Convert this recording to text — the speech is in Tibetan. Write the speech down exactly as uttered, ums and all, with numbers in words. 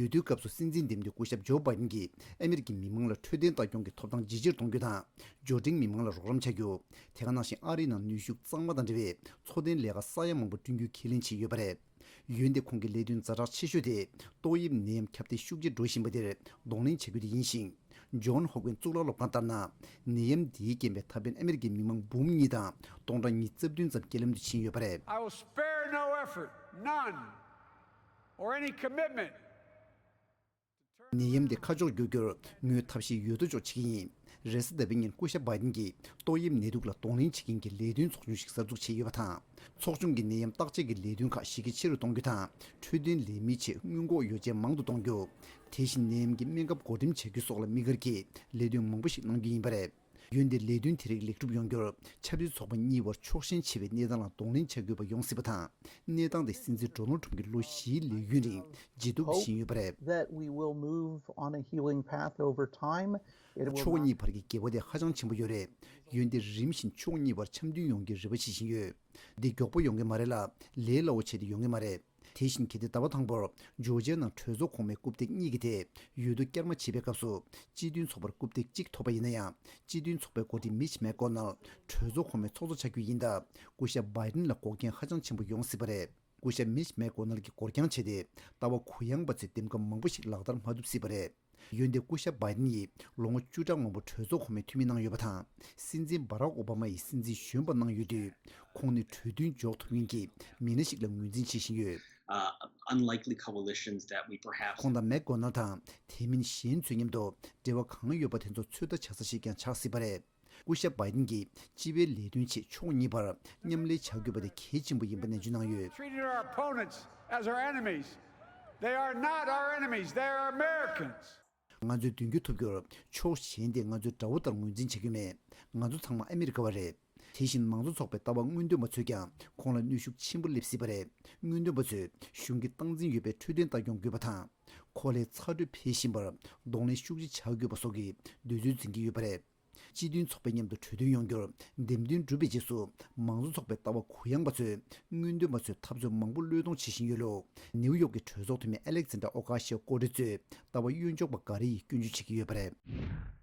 དུས་སྐབས་སུ་སྲིད་འཛིན་འདེམས་ཐོན་སྐུ་ཞབས་ཇོ་བྷའི་ཌེན་གྱིས་ཨ་མི་རི་ཀའི་མི་མང་ལ་འཕྲོད་བསྟེན་ལྟ་སྐྱོང་གི་ཐོབ་ཐང་ཇེ་ཆེར་གཏོང་རྒྱུ་དང་། འབྱོར་འབྲིང་མི་མང་ལ་རོགས་རམ་བྱ་རྒྱུ། དེ་ག་ནང་བཞིན་ཨ་རིའི་ནང་ནུས་ཤུགས་གཙང་མ་དང་འབྲེལ་བའི་འཚོ་རྟེན་ལས་ཀ་ས་ཡ་མང་པོ་བསྐྲུན་རྒྱུའི་ཁས་ལེན་བྱས་ཡོད་པ་རེད། འོན་ཏེ་ཁོང་གི་ལས་དོན་ཛ་དྲག་ཆེ་ཤོས་དེ་ཏོག་དབྱིབས་ནད་ཡམས་ཁྱབ་གདལ་ཤུགས་ཆེ་འགྲོ་བཞིན་པ་དེར་གདོང་ལེན་བྱ་རྒྱུ་དེ་ཡིན་ཞིང་། ཇོན་ཧོབ་ཀིན་གཙུག་ལག་སློབ་ཁང་ལྟར་ན། ནད་ཡམས་འདིའི་རྐྱེན་པས་ཐ་དཔལ་ཨ་མི་རི་ཀའི་མི་མང་འབུམ་གཉིས་དང་སྟོང་ཕྲག་ཉིས་བརྩེ་བདུན་ཙམ་རྐྱེན་ལམ་དུ་ཕྱིན་ཡོད་པ་རེད། I will spare no effort, none, or any commitment. ནད་ཡམས་དེ་ཁ་ཕྱོགས་བསྒྱུར་རྒྱུར་ངོས་ཐབས་ཤེས་ཡོད་དོ་ཅོག་བྱེད་ཀྱི་ཡིན། རེས་གཟའ་ཟླ་བའི་ཉིན་སྐུ་ཞབས་བྷའི་ཌེན་གྱིས་ཏོག་དབྱིབས་ནད་དུག་ལ་གདོང་ལེན་བྱེད་མཁན་གྱི་ལས་དོན་ཚོགས་ཆུང་ཞིག་གསར་འཛུགས་བྱས་ཡོད་པ་དང་། ཚོགས་ཆུང་གིས་ནད་ཡམས་བརྟག་དཔྱད་ཀྱི་ལས་དོན་ཁག་གཞི་རྒྱ་ཆེ་རུ་གཏོང་རྒྱུ་དང་། འཕྲོད་བསྟེན་ལས་མིའི་ཆེད་སྔོན་འགོག་ཡོ་བྱད་མང་དུ་གཏོང་རྒྱུ། དེ་བཞིན་ནད་ཡམས་ཀྱི་སྨན་ཁབ་བགོ་འགྲེམས་བྱ་རྒྱུ་སོགས་ལ་དམིགས་བཀར་གྱིས་ལས་དོན་མང་པོ་ཞིག་གནང་རྒྱུ་ཡིན་པ་རེད། འོན་ཏེ་ལས་དོན་དེ་རིགས་ལེགས་གྲུབ་ཡོང་རྒྱུར་ཆབ་སྲིད་ཚོགས་པ་གཉིས་བར་ཕྱོགས་ཞེན་ཆེ་བའི་གནས་སྟངས་ལ་གདོང་ལེན་བྱ་དགོས་པ་ཡོང་སྲིད་པ་དང་། གནས་སྟངས་དེ་སྲིད་འཛིན་ཌོ་ནལ་ཊམ་གྱི་ལོ་བཞིའི་ལས་ཡུན་རིང་ཇེ་སྡུག་ཏུ་ཕྱིན་ཡོད་པ་རེད། That we will move on a healing path over time. It will ཕྱོགས་not གཉིས་བར་གྱི་འགལ་བ་དེ་ཧ་ཅང་ཆེན་པོ་ཡོད་རེད། འོན་ཏེ་རིམ་བཞིན་ཕྱོགས་གཉིས་བར་འཆམ་མཐུན་ཡོང་རྒྱུའི་རེ་བ་བྱེད་བཞིན་ཡོད། འདི་མགྱོགས་པོ་ཡོང་གི་མ་རེད་ལ། ལས་སླ་བོ་བྱས་ཏེ་ཡོང་གི་མ་རེད། དེ་བཞིན་གལ་ཏེ་ཟླ་བ་དང་པོར་ཇོར་ཇི་ཡ་ནང་གྲོས་ཚོགས་གོང་མའི་རྐུབ་སྟེགས་གཉིས་ཀྱི་ཐད་འོས་བསྡུ་བསྐྱར་མ་བྱས་པའི་སྐབས་སུ་སྤྱི་མཐུན་ཚོགས་པར་རྐུབ་སྟེགས་གཅིག་ཐོབ་པ་ཡིན་ན་ཡང་། སྤྱི་མཐུན་ཚོགས་པའི་འགོ་ཁྲིད་མིཆ་མེག་གོ་ནལ་གྲོས་ཚོགས་གོང་མའི་ཚོགས་གཙོ་ཆགས་རྒྱུ་ཡིན་སྟབས། སྐུ་ཞབས་བྷའི་ཌེན་ལ་འགོག་རྐྱེན་ཧ་ཅང་ཆེན་པོ་ཡོང་སྲིད་པ་རེད། སྐུ་ཞབས་མིཆ་མེག་གོ་ནལ་གྱིས་འགོག་རྐྱེན་བྱས་ཏེ་ལྟ་བ་གུ་ཡངས་པ་ཚོས་འདེམས་ཀ་མང་པོ་ཞིག་ལག་བསྟར་མ་ཐུབ་སྲིད་པ་རེད། འོན་ཏེ་སྐུ་ཞབས་བྷའི་ཌེན་ཡིས་ལོ་ངོ་བཅུ་ཕྲག་མང་པོ་གྲོས་ཚོགས་གོང་མའི་འཐུས་མི་གནང་ཡོད་པ་དང་། སྲིད་འཛིན་བྷ་རག་ཨོ་བྷ་མ་ཡི་སྲིད་འཛིན་གཞོན་པ་གནང་ཡོད་དུས། ཁོང་ནི་གྲོས་མཐུན་འཇོག་ཐུབ་མཁན་གྱི་མི་སྣ་ཞིག་ལ་ངོས་འཛིན་བྱེད་བཞིན་ཡོད། Uh, unlikely coalitions that we perhaps ཁོང་དང་མེག་གོ་ནལ་དང་དེ་མིན་གཞན་ཚོའི་མཉམ་དུ་འབྲེལ་བ་གང་ཡོད་པ་དེ་ཚོ་ཚོད་ལྟ་བྱ་ས་ཞིག་ཀྱང་ཆགས་སྲིད་པ་རེད། སྐུ་ཞབས་བྷའི་ཌེན་གྱིས་སྤྱི་པའི་ལས་དོན་ཆེད་ཕྱོགས་གཉིས་བར་མཉམ་ལས་བྱ་དགོས་པ་དེ་གལ་ཆེན་པོ་ཡིན་པ་ནན་བརྗོད་གནང་ཡོད། Treated our opponents as our enemies. They are not our enemies, they are Americans. ང་ཚོས་མདུན་སྐྱོད་ཐུབ་རྒྱུར་ཕྱོགས་གཞན་དེ་ང་ཚོའི་དགྲ་བོ་ལྟར་ངོས་འཛིན་བྱ་རྒྱུ་མེད། ང་ཚོ་ཚང་མ་ཨ་མི་རི་ཀ་བ་རེད། དེ་བཞིན་མང་གཙོ་ཚོགས་པའི་ལྟ་བ་དངོས་འདུན་པ་ཚོས་ཀྱང་ཁོང་ལ་གནོན་ཤུགས་ཆེན་པོ་སླེབས་སྲིད་པ་རེད། དངོས་འདུན་པ་ཚོས་གཞུང་གི་སྟངས་འཛིན་ཡོད་པའི་འཕྲོད་བསྟེན་ལྟ་སྐྱོང་དགོས་པ་དང་། ཁོ་ལས་ཚ་དྲོད་འཕེལ་བཞིན་པར་གདོང་ལེན་ཤུགས་ཆེ་བྱ་དགོས་པ་སོགས་ཀྱི་འདོད་ཚུལ་འཛིན་གྱི་ཡོད་པ་རེད། སྤྱི་མཐུན་ཚོགས་པའི་མཉམ་དུ་གྲོས་མཐུན་ཡོང་རྒྱུར་འདེམས་ཐོན་གྲུབ་པའི་རྗེས་སུ། མང་གཙོ་ཚོགས་པའི་ལྟ་བ་གུ་ཡངས་པ་ཚོས་དངོས་འདུན་པ་ཚོའི་འཐབ་རྩོད་མང་པོ་བློས་གཏོང་བྱེད་བཞིན་ཡོད་ལུགས། ནེའུ་ཡོག་གི་གྲོས་ཚོགས་འཐུས་མི་ཨ་ལེག་ཛན་ཌར་ཨོ་ཀ་ཤི་ཡོ་ཀོ་རི་གཙོས་ལྟ་བ་གཡོན་ཕྱོགས་པ་འགའ་རེ་ཡིས་སྐྱོན་བརྗོད་བྱེད་ཀྱི་ཡོད་པ་རེད།